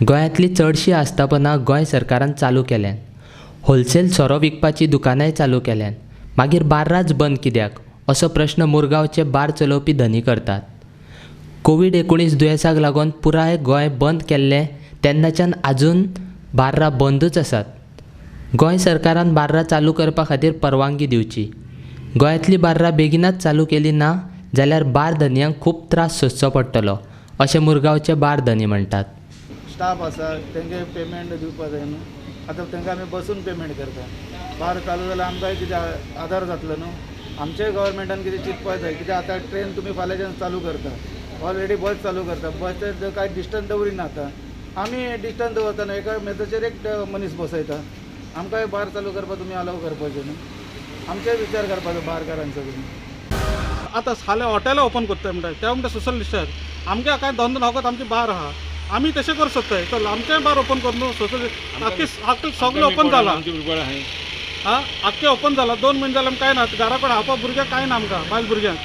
गोंयांतलीं चडशीं आस्थापनां गोंय सरकारान चालू केल्यांत. होलसेल सोरो विकपाचीं दुकानांय चालू केल्यांत. मागीर बार्रांच बंद कित्याक असो प्रस्न मुरगांवचे बार चलोवपी धनी करतात. कोवीड 19 दुयेंसाक लागून पुराय गोंय बंद केल्लें तेन्नाच्यान आजून बार्रां बंदूच आसात. गोंय सरकारान बार्रां चालू करपा खातीर परवानगी दिवची. गोंयांतलीं बार्रां बेगिनाच चालू केलीं ना जाल्यार बार धनयांक खूब त्रास सोंसचो पडटलो अशें मुरगांवचे बार धनी म्हणटात. स्टाफ आसा तेंगे पेमेंट दिवपा जाय न्हू, आतां तांकां आमी बसून पेमेंट करता. बार चालू जाल्यार आमकांय कितें आदार जातलो न्हू. आमचेय गव्हर्मेंटान कितें चिंतपा जाय, कित्याक आतां ट्रेन तुमी फाल्यांच्यान चालू करता, ऑलरेडी बस चालू करता, बस कांय डिस्टन्स दवरिना. आतां आमी डिस्टन्स दवरता न्हू, एका मेजाचेर एक मनीस बसयता. आमकांय बार चालू करपाक तुमी अलाव करपाचें न्हू, आमचेय विचार करपाचो बारकारांचो तुमी. आतां फाल्यां हॉटेलां ओपन करता म्हणटा ते म्हणटा सोशल डिस्टन्स. आमगे कांय धंदो नगोत आमची बार आहा, आमी तशें करूं सोदताय. चल आमचें बार ओपन कर न्हू, सोशल आख्खे आख्खे सगळें ओपन जालां. आं आख्खें ओपन जालां, 2 म्हयने जाले आमकां कांय ना, घरा कडेन हावपा भुरग्यांक कांय ना आमकां, बायल भुरग्यांक.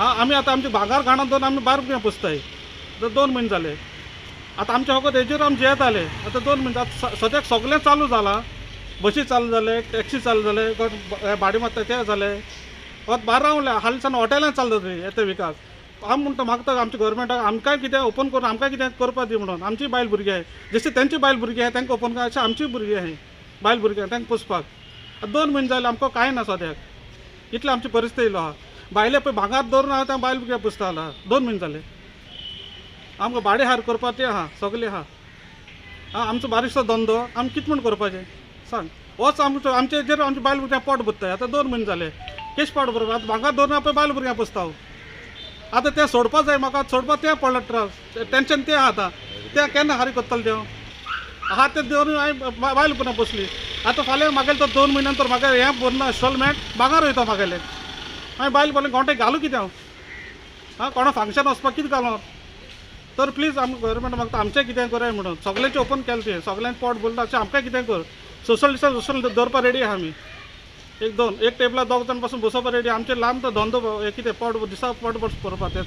आं आमी आतां आमच्या भांगर घाणान दवरून आमी बार भुरग्यांक पोसताय. आतां 2 म्हयने जाले, आतां आमच्या फकत हेजेर आमी जियेताले. आतां 2 म्हयने आतां सद्याक सगळें चालू जालां, बशी चालू जाले, टॅक्सी चालू जाले, भाडें मारता ते जाले, फकत बारां उरल्या. हालीं सावन हॉटेलां चालू जातली येता विकास. आमी म्हणटा मागता आमच्या गव्हर्मेंटाक आमकांय कितें ओपन करून आमकां कितें करपा दी म्हणून. आमची बायल भुरगीं आहाय, जशें तेंची बायल भुरगीं आहाय तांकां ओपन कर, अशें आमची भुरगीं आहाय बायल भुरगीं तांकां पोसपाक. आतां 2 म्हयने जाले आमकां कांय ना सद्याक, इतली आमची परिस्थिती येयलो आहा. बायले पळय भांगार दवरून हांव त्या बायल भुरग्यांक पोसता 2 म्हयने जाले. आमकां भाडें हार करपा तें आहा, सगळें आहा. आं आमचो बारीकसो धंदो आमी कितें म्हूण करपाचें सांग. होच आमचो आमचे हेजेर आमचे बायल भुरग्यांक पोट भरताय. आतां 2 म्हयने जाले केश पोट भरप, आतां भांगार दवरून हांव पळय बायल भुरग्यांक पोसता हांव. आतां तें सोडपा जाय म्हाका, सोडपा तें पडलें त्रास, टेंशन तें आहा. आतां तें केन्ना हारी करतलें तें आहा तें दवरून हांवें बायल भुरग्यां पोसली. आतां फाल्यां मागेलें तो 2 म्हयन्या नंतर म्हाका हें भरना इन्स्टॉलमेंट भांगार वयता मागेलें. हांवें बायल भुरग्यांक गोंटे घालूं कितें हांव? आं कोणा फंक्शन वचपाक कितें घालूं? तर प्लीज आमकां गव्हर्मेंट मागता आमचें कितें कराय म्हणून. सगळ्यांचें ओपन केलें तें, सगळ्यांक पोट भरलां, अशें आमकां कितें कर. सोशल डिस्टन्स सोशल दवरपा रेडी आहा आमी. एक दोन एक टेबलार 2 जाण पासून बसोवपा रेडी. आमचें लांब तो धंदो कितें पोट दिसा पोट भरपा तेंच.